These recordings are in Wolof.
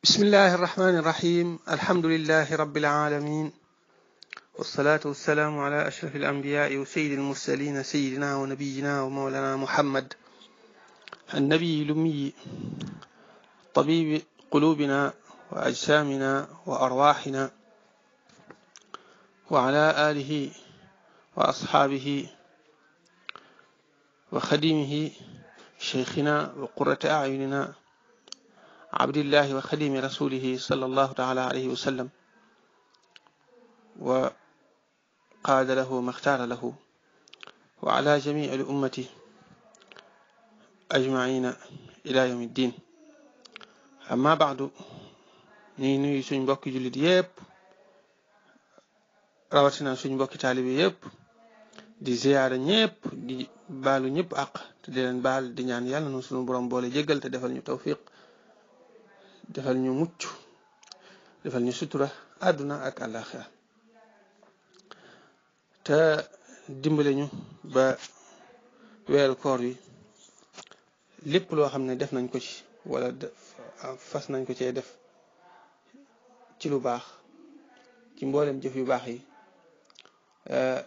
بسم الله الرحمن الرحيم الحمد لله رب العالمين والصلاة والسلام على أشرف الأنبياء وسيد المرسلين سيدنا ونبينا ومولانا محمد النبي الأمي طبيب قلوبنا وأجسامنا وأرواحنا وعلى آله وأصحابه وخديمه شيخنا وقرة أعيننا عبد الله وخديم رسوله صلى الله تعالى عليه وسلم وقاد له ما اختار له وعلى جميع الأمة أجمعين إلى يوم الدين. أما بعد ني suñ mbokki jullit yépp rawatina suñ mbokki taalibe yépp di ziyaara ñépp di baalu ñépp àq te di leen baal di ñaan yàlla nu suñu borom boole jéggal te defal ñu tawfiq defal ñu mucc defal ñu sutura àdduna ak àllaaxira te dimbale ñu ba weeru koor wi lépp loo xam ne def nañ ko ci wala fas nañ ko cee def ci lu baax ci mboolem jëf yu baax yi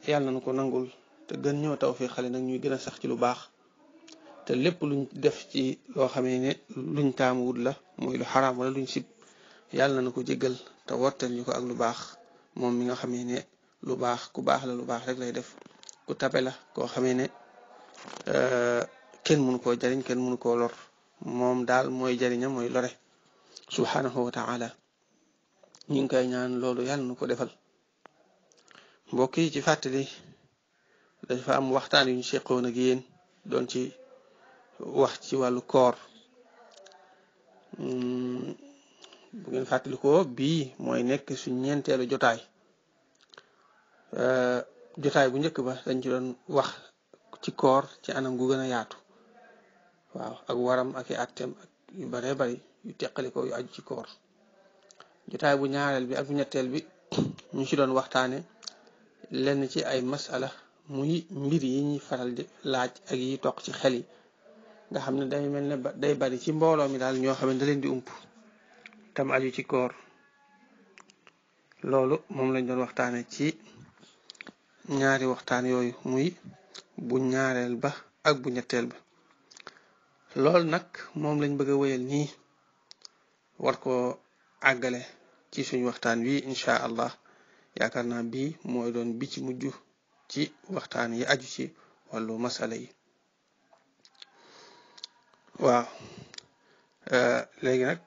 yàlla na ko nangul te gën ñoo tawfiixale nag ñuy gën a sax ci lu baax te lépp luñ def ci loo xamee ne luñ taamuwut la muy lu xaraam wala luñ sib yàlla na ko jéggal te wottal ñu ko ak lu baax moom mi nga xamee ne lu baax ku baax la lu baax rek lay def ku tabe la koo xamee ne kenn mënu koo jariñ kenn mënu koo lor moom daal mooy jariñam mooy lore subhanahu wa ta'ala ñu ngi koy ñaan loolu yàlla na ko defal. mbokk yi ci fàttali dafa am waxtaan yu ñu seqoon ak yéen doon ci wax ci wàllu koor bu ngeen fàttalikoo bii mooy nekk suñ ñeenteelu jotaay bu njëkk ba dañ ci doon wax ci koor ci anam gu gën a yaatu waaw ak waram ak i attem ak yu bare bari yu teqalikoo yu aju ci koor. jotaay bu ñaareel bi ak bu ñetteel bi ñu ci doon waxtaane lenn ci ay masala muy mbir yi ñuy faral di laaj ak yi toq ci xel yi nga xam ne day mel ne day bari ci mbooloo mi daal ñoo xam ne da leen di ump tam aju ci koor. loolu moom lañ doon waxtaane ci ñaari waxtaan yooyu muy bu ñaareel ba ak bu ñetteel ba. loolu nag moom lañ bëgg a wéyal nii war ko àggale ci suñ waxtaan wi incha allah yaakaar naa bii mooy doon bi ci mujj ci waxtaan yi aju ci wàllu masala yi. waaw léegi nag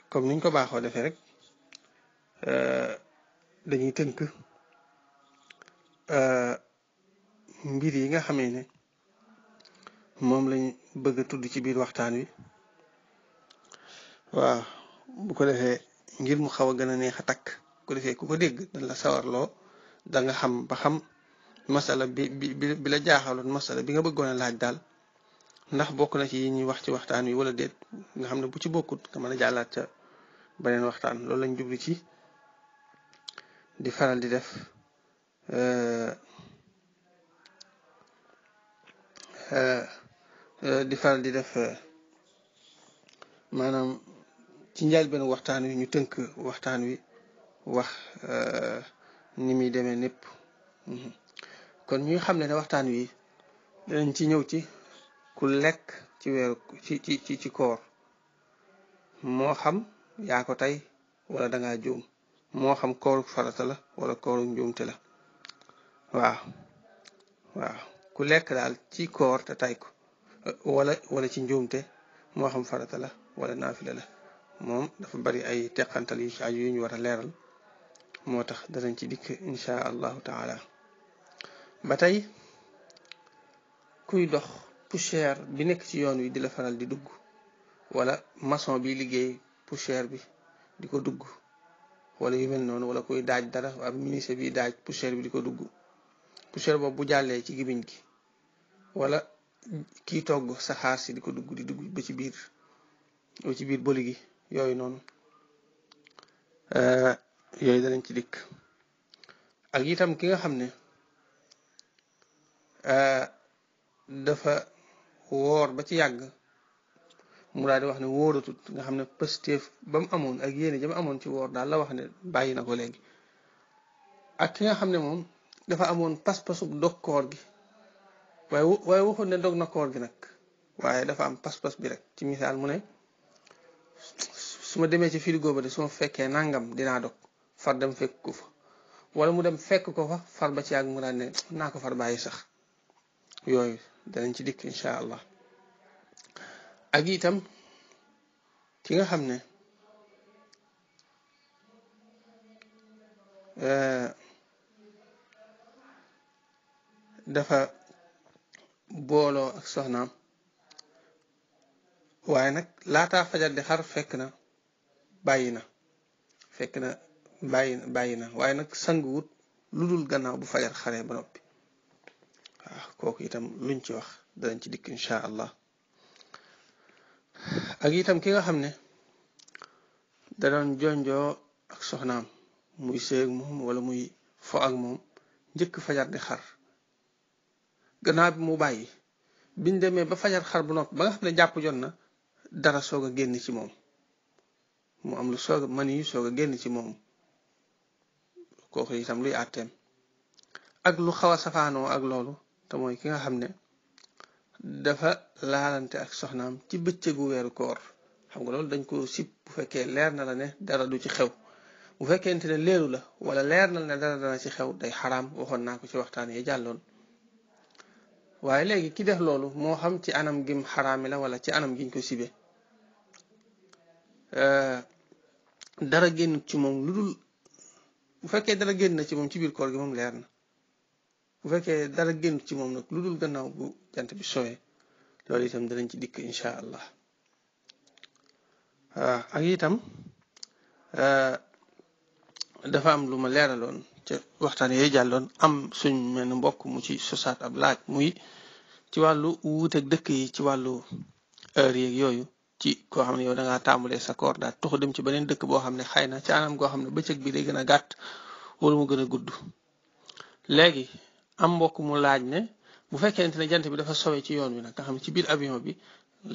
comme niñ ko baaxoo defee rek dañuy tënk mbir yi nga xamee ne moom lañ bëgg a tudd ci biir waxtaan wi. waaw bu ko defee ngir mu xaw a gën a neex a takk bu ko defee ku ko dégg dañ la sawarloo da nga xam ba xam masala bi la jaaxaloon masala bi nga bëggoon a laaj daal ndax bokk na ci yi ñuy wax ci waxtaan wi wala déet nga xam ne bu ci bokkut nga mën a jàllaat ca beneen waxtaan. loolu lañ jublu ci di faral di def maanaam ci njëlbéenu waxtaan wi ñu tënk waxtaan wi wax ni muy demee népp. kon ñuy xam ne waxtaan wi danañ ci ñëw ci ku lekk ci weeru ci koor moo xam yaa ko tey wala dangaa juum moo xam kooru farata la wala kooru njuumte la. waaw ku lekk daal ci koor te tay ko wala ci njuumte moo xam farata la wala naafila la moom dafa bari ay teqantal yu ci aju yu ñu war a leeral moo tax danañ ci dikk insha allahu taala. ba tey kuy dox poussière bi nekk ci yoon wi di la faral di dugg wala maçon bi liggéey poussière bi di ko dugg wala yu mel noonu wala kuy daaj dara ab ministre bi daaj poussière bi di ko dugg poussière boobu bu jàllee ci gémmiñ gi wala kii togg saxaar si di ko dugg ba ci biir boli gi yooyu noonu yooyu danañ ci dikk. ak itam ki nga xam ne dafa woor ba ci yàgg mu daal di wax ne wóoratut nga xam ne pësteef ba mu amoon ak yéene ja mu amoon ci woor daal la wax ne bàyyi na ko léegi. ak ki nga xam ne moom dafa amoon pas-pasub dog koor gi waaye waxul ne dog na koor gi nag waaye dafa am pas-pas bi rek. ci misaal mu ne su ma demee ci frigo ba de su ma fekkee nangam dinaa dog far dem fekk ko fa wala mu dem fekk ko fa far ba ci yàgg mu daal ne naa ko far bàyyi sax. yooyu danañ ci dikk incha allah. ak itam ki nga xam ne dafa booloo ak soxnaam waaye nag laataa fajar di xar fekk na bàyyi na waaye nag sanguwut lu dul gannaaw bu fajar xaree ba noppi. waaw kooku itam luñ ci wax danañ ci dikk incha allah. ak itam ki nga xam ne da doon jonjoo ak soxnaam muy seeg moom wala muy fo ak moom njëkk fajar di xar gannaaw bi mu bàyyi biñ demee ba fajar xar bu noppi ba nga xam ne jàpp jot na dara soog a génn ci moom mu am lu soog a mani yu soog a génn ci moom kooku itam luy àtteem. ak lu xaw a safaanoo ak loolu te mooy ki nga xam ne dafa laalante ak soxnaam ci bëccëgu weeru koor xam nga loolu dañ ko sib bu fekkee leer na la ne dara du ci xew. bu fekkente ne leeru la wala leer na la ne dara dana ci xew day xaraam waxoon naa ko ci waxtaan yi jàlloon. waaye léegi ki def loolu moo xam ci anam gim xaraami la wala ci anam giñ ko sibe dara génn ci moom lu dul bu fekkee dara génn na ci moom ci biir koor gi moom leer na. bu fekkee dara génn ci moom nag lu dul gannaaw bu jant bi sowee loolu itam danañ ci dikk incha allah. ak itam dafa am lu ma leeraloon ca waxtaan yooyu jàlloon am suñ mel mbokk mu ci sosaat ab laaj muy ci wàllu wuuteeg dëkk yi ci wàllu heure yeeg yooyu ci koo xam ne yow da ngaa tàmbalee sa koor daal tuxu dem ci beneen dëkk boo xam ne xëy na ci anam goo xam ne bëccëg bi day gën a gàtt wala mu gën a gudd. léegi am mbokk mu laaj ne bu fekkente ne jant bi dafa sowe ci yoon wi nag nga xam ne ci biir avion bi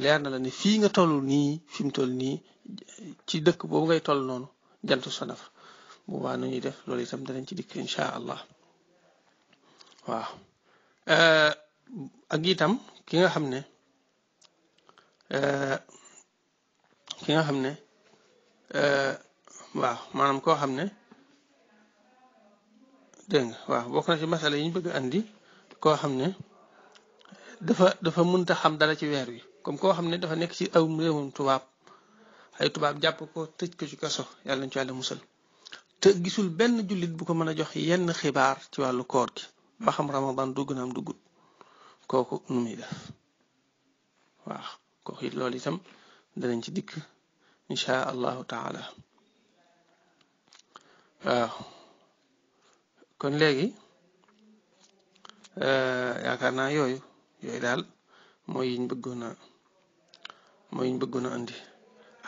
leer na la ne fii nga toll nii fi mu toll nii ci dëkk boobu ngay toll noonu jant so na fa bu baax nu ñuy def loolu itam danañ ci dikk incha allah. waaw ak itam ki nga xam ne waaw maanaam koo xam ne dégg nga waaw bokk na ci masala yi ñu bëgg andi koo xam ne dafa mënta xam dara ci weer wi comme koo xam ne dafa nekk ci aw réewum tubaab ay tubaab jàpp ko tëj ko ci kaso yàlla nañu ci yàlla musal te gisul benn jullit bu ko mën a jox yenn xibaar ci wàllu koor gi ba xam ramadan dugg na am duggut kooku nu muy def. waaw kooku it loolu itam danañ ci dikk incha allahu taala. waaw kon léegi yaakaar naa yooyu daal mooy yiñ bëggoon a andi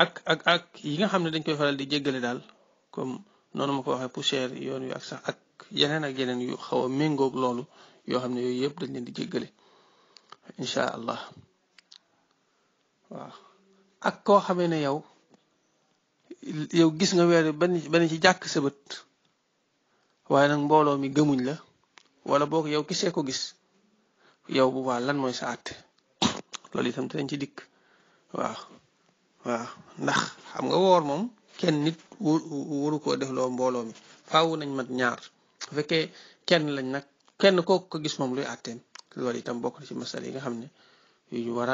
ak yi nga xam ne dañ koy faral di jéggale daal comme noonu ma ko waxee poussière yoon wi ak sax ak yeneen yu xaw a méngoog loolu yoo xam ne yooyu yëpp dañ leen di jéggale incha allah. waaw ak koo xamee ne yow gis nga weer ban ci jàkk sa bët waaye nag mbooloo mi gëmuñ la wala boog yow kisee ko gis yow bu baax lan mooy sa àtte loolu itam dinañ ci dikk. waaw ndax xam nga woor moom kenn nit waru koo def loo mbooloo mi faaw nañ mat ñaar bu fekkee kenn lañ nag kenn kooku ko gis moom luy àtteem loolu itam bokk na ci masala yi nga xam ne yu ñu war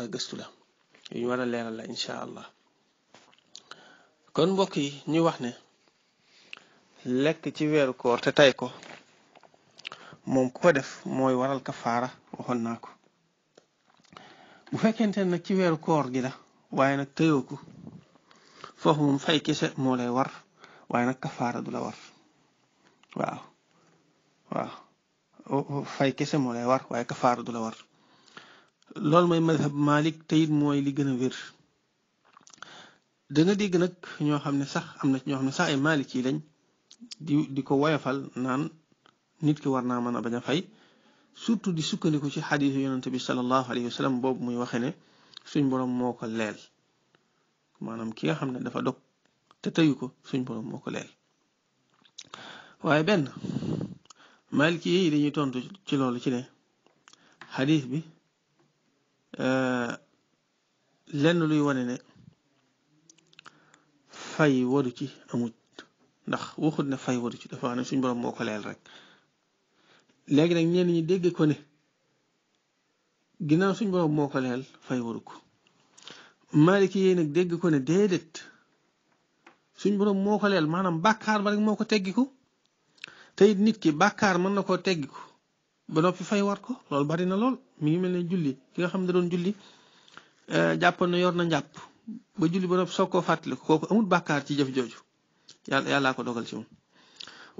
a gëstu la yu ñu war a leeral la incha allah. kon mbokk yi ñu wax ne lekk ci weeru koor te tay ko moom ku ko def mooy waral kafaara waxoon naa ko. bu fekkente ne nag ci weeru koor gi la waaye nag tëyoo ko foofu moom fay kese moo lay war waaye nag kafaara du la war. waaw fay kese moo lay war waaye kafaara du la war. loolu mooy madhab Malik te it mooy li gën a wér. da nga dégg nag ñoo xam ne sax am na ñoo xam ne sax ay Malik yi lañ di ko woyofal naan nit ki war naa mën a bañ a fay surtout di sukkandiku ci xadiisu yonente bi sallallahu alayhi wa sallam boobu muy waxe ne suñ borom moo ko leel maanaam ki nga xam ne dafa dog te tëyu ko suñ borom moo ko leel waaye benn maliki yi dañuy tontu ci loolu ci ne xadiis bi lenn luy wane ne fay waru ci amut ndax waxut ne fay waru ci dafa wax ne suñ borom moo ko leel rek léegi nag ñenn ñi dégg ko ne ginnaaw suñ borom moo ko leel fay waru ko maliki yi nag dégg ko ne déedéet suñ borom moo ko leel maanaam bàkkaar ba rek moo ko teggiku te it nit ki bàkkaar mën na koo teggiku ba noppi fay war ko loolu bari na lool mi ngi mel ne julli ki nga xam ne doon julli jàppoon na yor na njàpp ba julli ba noppi soog koo fàttali ko kooku amul bàkkaar ci jëf jooju yàllaa ko dogal ci moom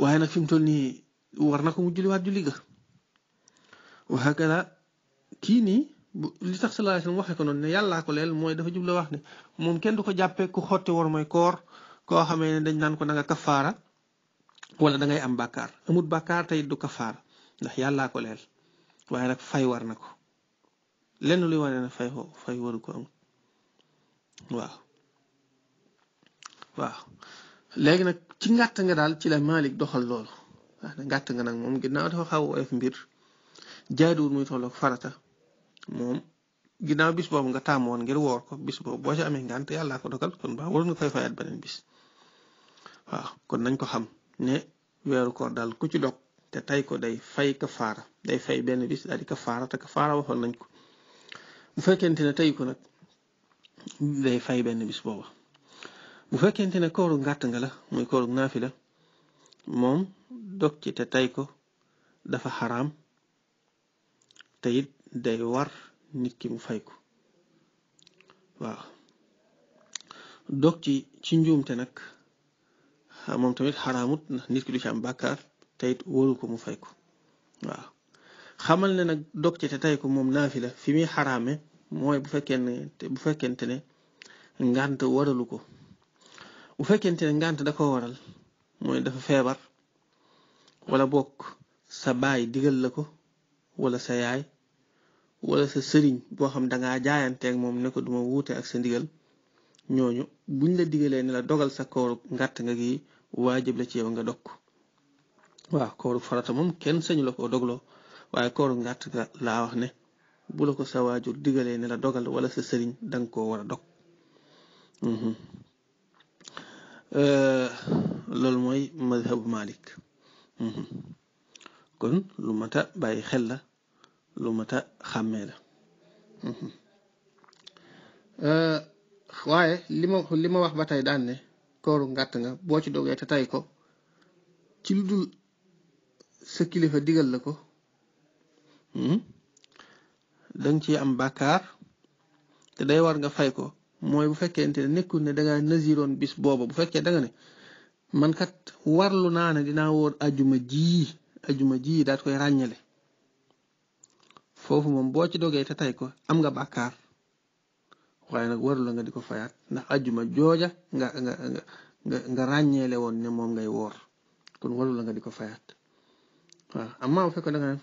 waaye nag fi mu toll nii war na ko mu julliwaat julli ga waxa kala kii nii li tax sallallahu alayhi wasallam waxee ko noonu ne yàllaa ko leel mooy dafa jubla wax ne moom kenn du ko jàppee ku xotti war mooy koor koo xamee ne dañ naan ko da nga kafaara wala da ngay am bàkkaar amut bàkkaar tey du kafaara ndax yàllaa ko leel waaye nag fay war na ko lenn luy wane ne fay waru ko amut waaw léegi nag ci ngàtt nga daal ci la Malik doxal loolu wax ne ngàtt nga nag moom ginnaaw dafa xaw a oyof mbir jaaduwul muy tolloog farata moom ginnaaw bis boobu nga tàmm woon ngir woor ko bis boobu boo ci amee ngànt yàllaa ko dogal kon ba waroon nga koy fayaat beneen bis waaw kon nañ ko xam ne weeru koor daal ku ci dog te tay ko day fay kafaara day fay benn bis daal di kafaara te kafaara waxoon nañ ko bu fekkente ne tay ko nag day fay benn bis booba bu fekkente ne kooru ngàtt nga la muy kooru naafila moom dog ci te tay ko dafa xaraam te it day war nit ki mu fay ko waaw dog ci njuumte nag moom tamit xaraamut ndax nit ki du ci am bàkkaar te it waru ko mu fay ko waaw xamal ne nag dog ci te tay ko moom naafila fi muy xaraame mooy bu fekkente ne ngànt waralu ko bu fekkente ne ngànt da ko waral mooy dafa feebar wala bokk sa baay digal la ko wala sa yaay wala sa sëriñ boo xam dangaa jaayanteeg moom ne ko duma wuute ak sa ndigal ñooñu buñ la digalee ne la dogal sa kooru ngàtt nga gi waajib la ci yow nga dog ko waaw kooru farata moom kenn sañu la ko dogloo waaye kooru ngàtt nga laa wax ne bu la ko sa waajur digalee ne la dogal wala sa sëriñ danga koo war a dog loolu mooy mazhabu Malik kon lu mata bàyyi xel la lu mata xàmmee la waaye li ma wax ba tey daan ne kooru ngàtt nga boo ci dogee te tay ko ci lu dul sa kilifa digal la ko danga ci am bàkkaar te day war nga fay ko mooy bu fekkente ne nekkul ne dangaa nasiroon bis booba bu fekkee danga ne man kat warlu naa ne dinaa wóor ajuma ji daat koy ràññale foofu moom boo ci dogee te tay ko am nga bàkkaar waaye nag waru la nga di ko fayaat ndax ajuma jooja nga ràññeele woon ne moom ngay woor kon waru la nga di ko fayaat waaw amma bu fekkee da nga ne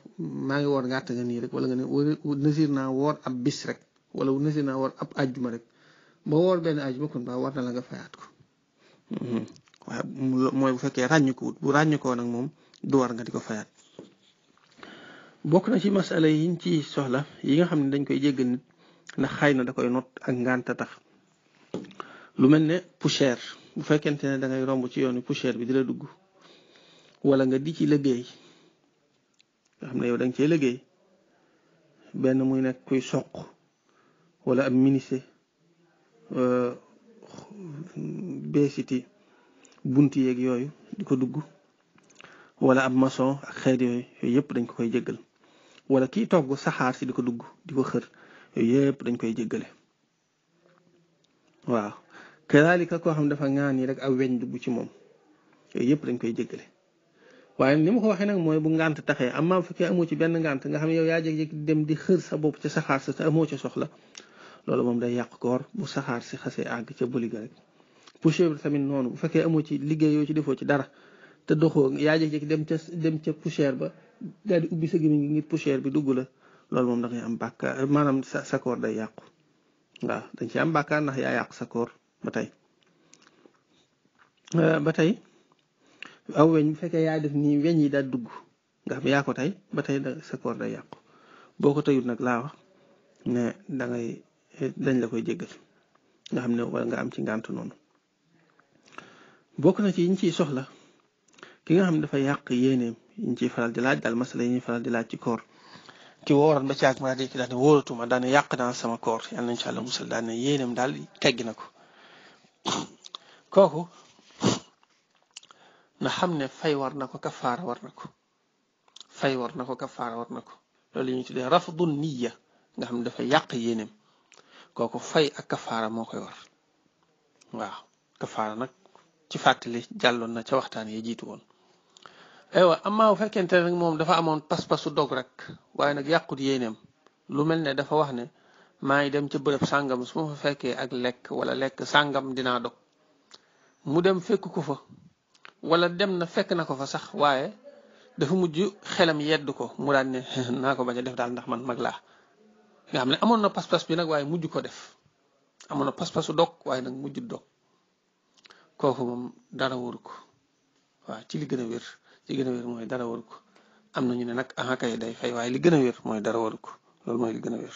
maa ngi woor ngàtt nga nii rek wala nga ne nasir naa woor ab bis rek wala nasir naa woor ab ajuma rek ba woor benn ajuma kon ba war na la nga fayaat ko waaye mooy bu fekkee ràññikuwut bu ràññikoo nag moom du war nga di ko fayaat bokk na ci masala yiñ ci soxla yi nga xam ne dañ koy jéggal nit ndax xëy na da koy not ak ngànta tax lu mel ne poussière bu fekkente ne da ngay romb ci yoonu poussière bi di la dugg wala nga di ci liggéey nga xam ne yow da nga cee liggéey benn muy nekk kuy soq wala ab ministre beesiti bunti yeeg yooyu di ko dugg wala ab maçon ak xeet yooyu yëpp dañ ko koy jéggal wala kiy togg saxaar si di ko dugg di ko xër yooyu yëpp dañ koy jéggale waaw kadaalika koo xam dafa ŋaan yi rek ak weñ dugg ci moom yooyu yëpp dañ koy jéggale waaye ni ma ko waxee nag mooy bu ngànt taxee amma bu fekkee amoo ci benn ngànt nga xam ne yow yaa jékki-jékki dem di xër sa bopp ca saxaar sa te amoo ca soxla loolu moom day yàq koor bu saxaar si xasee àgg ca bëliga rek poussière bi tamit noonu bu fekkee amoo ci liggéey yoo ci defoo ci dara te doxoo yaa jékki-jékki dem ca poussière ba daal di ubbi sa gémmiñ gi ngir poussière bi dugg la loolu moom da ngay am bàkkaar maanaam sa koor day yàqu waaw dañ ci am bàkkaar ndax yaa yàq sa koor ba tey aw weñ bu fekkee yaa def nii weñ yi daal dugg nga xam yaa ko tey ba tey sa koor day yàqu boo ko tëyut nag laa wax ne dañ la koy jéggal nga xam ne wala nga am ci ngàntu noonu bokk na ci yiñ ciy soxla ki nga xam ne dafa yàq yéeneem yiñ ciy faral di laaj daal masala yi ñuy faral di laaj ci koor ki wooroon ba caag ma di ki daal ne wóoratuma daal ne yàq naa sama koor yàlla nañ ci Yàlla musal daal ne yéeneem daal teggi na ko kooku na xam ne fay war na ko kafaara war na ko fay war na ko kafaara war na ko loolu la ñuy tuddee rafdu niya nga xam ne dafa yàq yéeneem kooku fay ak kafaara moo koy war waaw kafaara nag ci fàttali jàlloon na ca waxtaan yi jiitu woon aywa amaa bu fekkente ne moom dafa amoon pas-pasu dog rek waaye nag yàqut yéeneem lu mel ne dafa wax ne maa ngi dem ca bërëb sàngam su ma fa fekkee ak lekk wala lekk sàngam dinaa dog mu dem fekk ko fa wala dem na fekk na ko fa sax waaye dafa mujj xelam yedd ko mu daan ne naa ko bañ a def daal ndax man mag laa nga xam ne amoon na pas-pas bi nag waaye mujj ko def amoon na pas-pasu dog waaye nag mujj dog kooku moom dara waru ko waaw ci li gën a wér mooy dara waru ko am na ñu ne nag kay day fay waaye li gën a wér mooy dara waru ko loolu mooy li gën a wér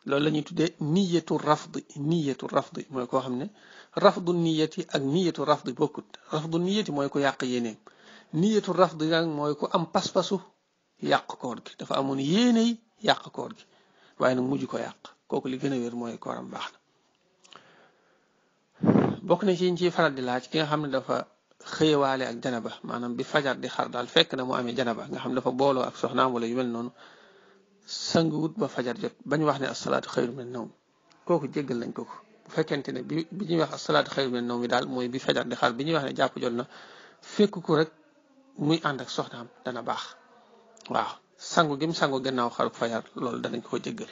loolu la ñuy tuddee niyatu rafdi mooy koo xam ne rafdu niyati ak niyatu rafdi bokkut rafdu niyati mooy ku yàq yéeneem niyatu rafdi nag mooy ku am pas-pasu yàq koor gi dafa amoon yéeney yàq koor gi waaye nag mujj ko yàq kooku li gën a wér mooy kooram baax na bokk na ci ñu ciy faral di laaj ki nga xam ne dafa xëyewaale ak janaba maanaam bi fajar di xar daal fekk na mu amee janaba nga xam ne dafa booloo ak soxnaam wala yu mel noonu sanguwut ba fajar jot bañ wax ne asalaatu xayru min nawm kooku jéggal nañ ko bu fekkente ne bi ñuy wax asalaatu xayru min nawm mi daal mooy bi fajar di xar bi ñuy wax ne jàpp jot na fekk ko rek muy ànd ak soxnaam dana baax waaw sangu gi mu sangu gannaaw xaruk fajar loolu danañ ko jéggal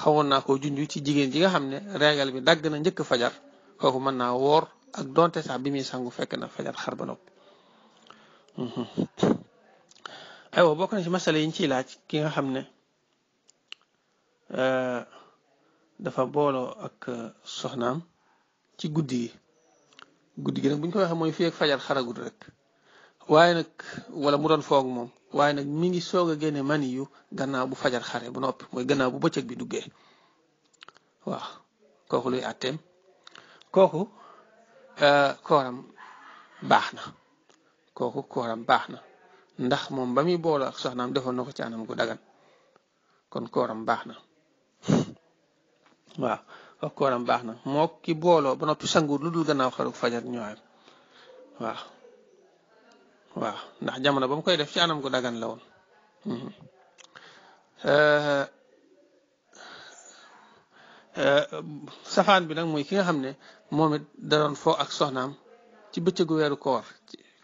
xawoon naa ko junj ci jigéen ji nga xam ne régal bi dagg na njëkk fajar kooku mën naa woor ak donte sax bi muy sangu fekk na fajar xar ba noppi aywa bokk na ci masala yi ñu ciy laaj ki nga xam ne dafa booloo ak soxnaam ci guddi gi nag bu ñu ko waxee mooy fii ak fajar xaragut rek waaye nag wala mu doon foog moom waaye nag mi ngi soog a génne mani yu gannaaw bu fajar xare bu noppi mooy gannaaw bu bëccëg bi duggee waaw kooku luy àtteem kooku kooram baax na ndax moom ba muy booloo ak soxnaam defoon na ko ci anam gu dagan kon kooram baax na waaw kooku kooram baax na moo ki booloo ba noppi sanguur lu dul gannaaw xaruk fajar ñëwaat waaw ndax jamono ba mu koy def ci anam gu dagan la woon safaan bi nag mooy ki nga xam ne moom it da doon foo ak soxnaam ci bëccëgu weeru koor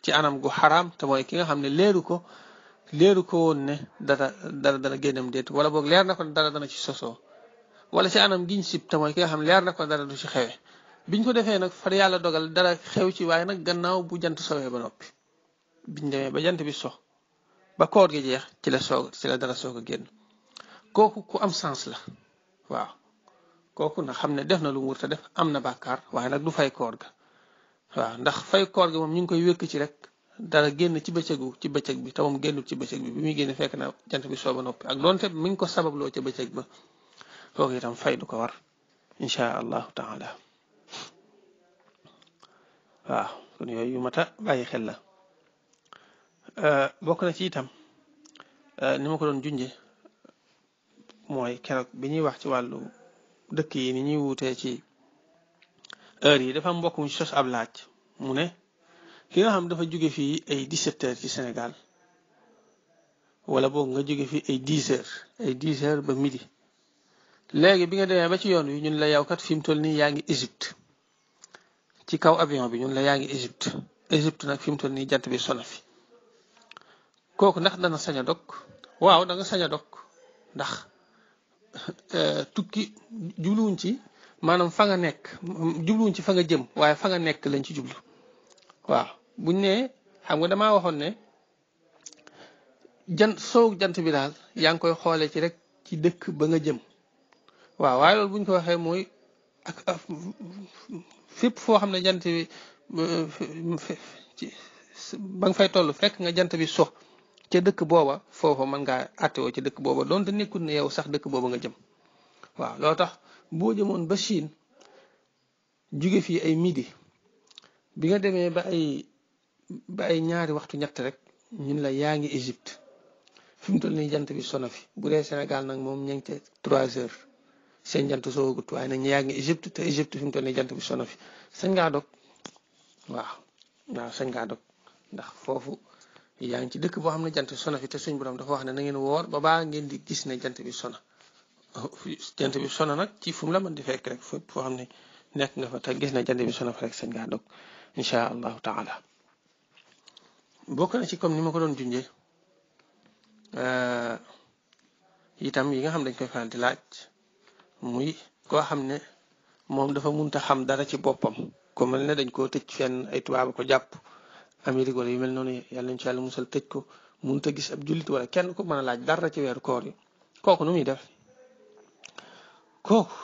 ci anam gu xaraam te mooy ki nga xam ne leeru ko woon ne dara génnam déet wala boog leer na ko dara dana ci sosoo wala ci anam giñ sib te mooy ki nga xam ne leer na ko dara du ci xewe biñ ko defee nag far yàlla dogal dara xew ci waaye nag gannaaw bu jant sowee ba noppi biñ demee ba jant bi so ba koor gi jeex ci la dara soog a génn kooku ku am sens la waaw kooku na xam ne def na lu mu wërta def am na bàkkaar waaye nag du fay koor ga waaw ndax fay koor gi moom ñu ngi koy wékk ci rek dara génn ci bëccëg bi te moom génnul ci bëccëg bi muy génn fekk na jant bi soo ba noppi ak doonte mi ngi ko sababloo ca bëccëg ba kooku itam fay du ko war insha allahu taala waaw kon yooyu yu mat a bàyyi xel la bokk na ci itam ni ma ko doon junje mooy keroog bi ñuy wax ci wàllu dëkk yi ni ñuy wutee ci heure yi dafa mbokk mu sos ab laaj mu ne ki nga xam dafa jóge fii ay 17 heures ci Sénégal wala boog nga jóge fii ay 10 heures ba midi léegi bi nga demee ba ci yoon wi ñun la yow kat fi mu toll nii yaa ngi Égypte ci kaw avion bi ñun la yaa ngi Égypte nag fi mu toll nii jant bi sona fi kooku ndax dana sañ a dog waaw da nga sañ a dog ndax tukki jubluwuñ ci maanaam fa nga nekk jubluwuñ ci fa nga jëm waaye fa nga nekk lañ ci jublu waaw buñ ne xam nga damaa waxoon ne soow jant bi daal yaa ngi koy xoole ci rek ci dëkk ba nga jëm. waaw waaye loolu bu ñu ko waxee mooy ak fépp foo xam ne jant bi ba nga fay toll fekk nga jant bi so ca dëkk booba foofa mën ngaa àttewoo ca dëkk booba donte nekkul ne yow sax dëkk booba nga jëm. waaw loo tax boo jëmoon ba Chine jóge fii ay midi bi nga demee ba ay ñaari waxtu ñett rek ñun la yaa ngi Égypte fi mu toll nii jant bi sono fi. bu dee Sénégal nag moom ña ngi ca 3 heures seen jant soo gut waaye nag yaa ngi Égypte te Égypte fi mu toll nii jant bi sono fi sañ ngaa dog. waaw sañ ngaa dog ndax foofu yaa ngi ci dëkk boo xam ne jant bi sono fi te suñ borom dafa wax ne na ngeen woor ba baa ngeen di gis ne jant bi sono. jant bi sono nag ci fu mu la mën di fekk rek fépp foo xam ne nekk nga fa te gis na jant bi sono fa rek sañ ngaa dog insha allahu taala. bokk na ci comme ni ma ko doon junjee itam yi nga xam dañ koy faral di laaj muy koo xam ne moom dafa munta xam dara ci boppam ko mel ne dañ koo tëj fenn ay tubaab ko jàpp Amérique wala yu mel noonu yàlla nañ ci yàlla musal tëj ko munta gis ab jullit wala kenn ko mën a laaj dara ci weeru koor yi kooku nu muy def. kooku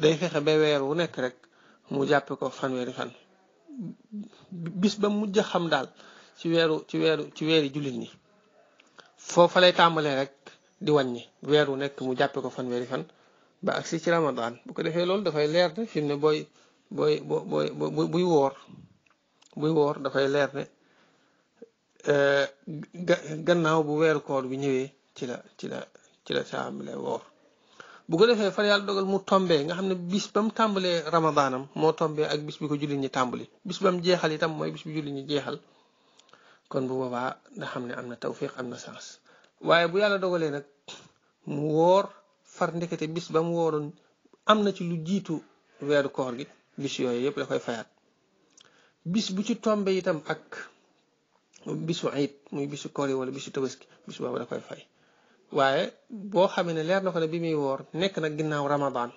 day fexe ba weer wu nekk rek mu jàppe ko fanweeri fan bis ba mujj xam daal ci weeri jullit ñi foofa lay tàmbalee rek di wàññi weer wu nekk mu jàppe ko fanweeri fan ba agsi ci Ramadan. bu ko defee loolu dafay leer ne fi mu ne buy woor dafay leer ne gannaaw bu weeru koor bi ñëwee ci la tàmbalee woor. bu ko defee far yàlla dogal mu tombee nga xam ne bis ba mu tàmbalee Ramadanam moo tombee ak bis bi ko jullit ñi tàmbali bis ba mu jeexal itam mooy bis bi jullit ñi jeexal kon bu boobaa nga xam ne am na tawfiq am na sens. waaye bu yàlla dogalee nag mu woor far ndekete bis ba mu wooroon am na ci lu jiitu weeru koor gi bis yooyu yëpp la koy fayaat. bis bu ci tombee itam ak bisu ayit muy bisu koor yi wala bisu tabaski bis boobu da koy fay. waaye boo xamee ne leer na ko ne bi muy woor nekk nag ginnaaw Ramadan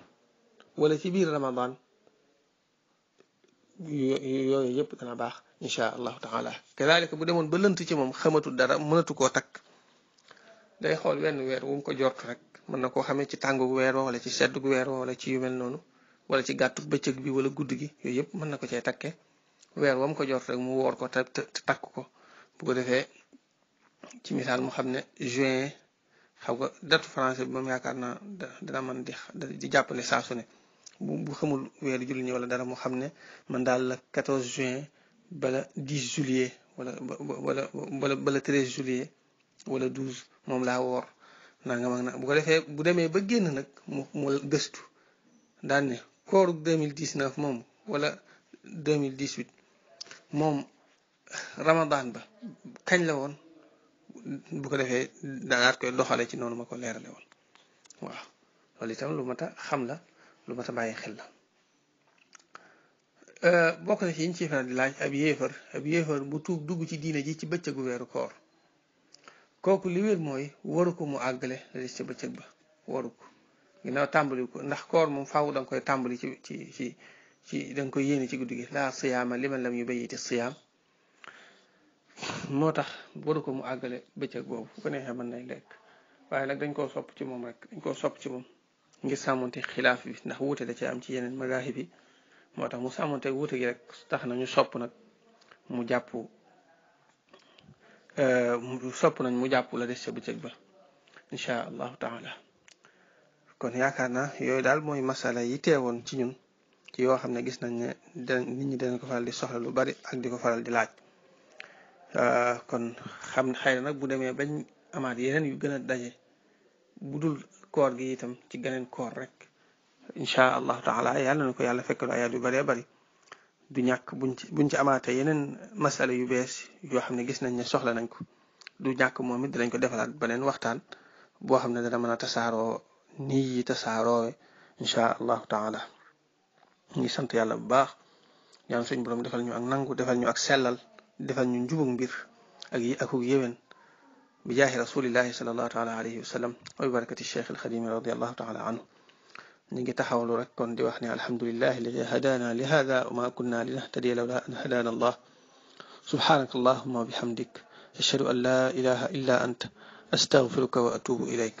wala ci biir Ramadan yooyu yëpp dana baax insha allahu taala. kadaalika bu demoon ba lënt ci moom xamatul dara mënatu koo takk day xool wenn weer wu mu ko jort rek mën na koo xamee ci tàngu weer wa wala ci seddu weer wa wala ci yu mel noonu wala ci gàttu bëccëg bi wala guddi gi yooyu yëpp mën na ko cee takke weer wa mu ko jort rek mu woor ko te takk ko. bu ko defee ci misaal mu xam ne juin xam nga date français bi moom yaakaar naa dana man di jàppale saa su ne bu xamul weeru jullit ñi wala dara mu xam ne man daal la 14 juin bala 10 juillet bala 13 juillet wala 12 moom laa woor nangam ak na bu ko defee bu demee ba génn nag mu gëstu daan ne kooru 2019 moom wala 2018 moom Ramadan ba kañ la woon. bu ko defee daanaat koy doxale ci noonu ma ko leerale woon. waaw loolu itam lu mat a xam la lu mat a bàyyi xel la. bokk na ci yiñ ci faral di laaj ab yéefar bu tuub dugg ci diine ji ci bëccëgu weeru koor kooku li wér mooy waru ko mu àggale la des ca bëccëg ba waru ko ginnaaw tàmbali ko ndax koor moom faaw da nga koy tàmbali ci da nga koy yéene ci guddi gi laa siyaama liman lam yubayyiti siyaam moo tax waru ko mu àggale bëccëg boobu bu ko neexee mën nay lekk waaye nag dañ koo sopp ci moom ngir sàmmonte xilaaf bi ndax wuute da ci am ci yeneen magaahib bi moo tax mu sàmmonte wuute gi rek tax na ñu sopp nag mu jàpp la des ca bëccëg ba insha allahu taala. kon yaakaar naa yooyu daal mooy masala yi teewoon ci ñun ci yoo xam ne gis nañ ne nit ñi danañ ko faral di soxla lu bari ak di ko faral di laaj. kon xam xëy na nag bu demee bañ amaat yeneen yu gën a daje bu dul koor gi itam ci geneen koor rek insha allahu taala yàlla na ko yàlla fekkalu ayaat yu bëree bëri du ñàkk buñ ci amaatee yeneen masala yu bees yoo xam ne gis nañ ne soxla nañ ko du ñàkk moom it dinañ ko defalaat beneen waxtaan boo xam ne dana mën a tasaaroo nii yi tasaaroowe insha allahu taala. ngi sant yàlla bu baax ñaan suñ borom defal ñu ak nangu defal ñu ak sellal defal ñu njubug mbir ak yi akuk yéwén bi jaahi rasulillahi sallallahu taala alayhi wa sallam wa bi barakati cheikh alxadimi radiallahu taala anhu. ñu ngi taxawlu rek kon di wax ne alhamdulillahi alladi hadana li hada wa ma kunna linahtadiya lawla an hadana allah subhanaka allahumma wa bihamdik ashhadu an la ilaha illa anta astaghfiruka wa atubu ilayk.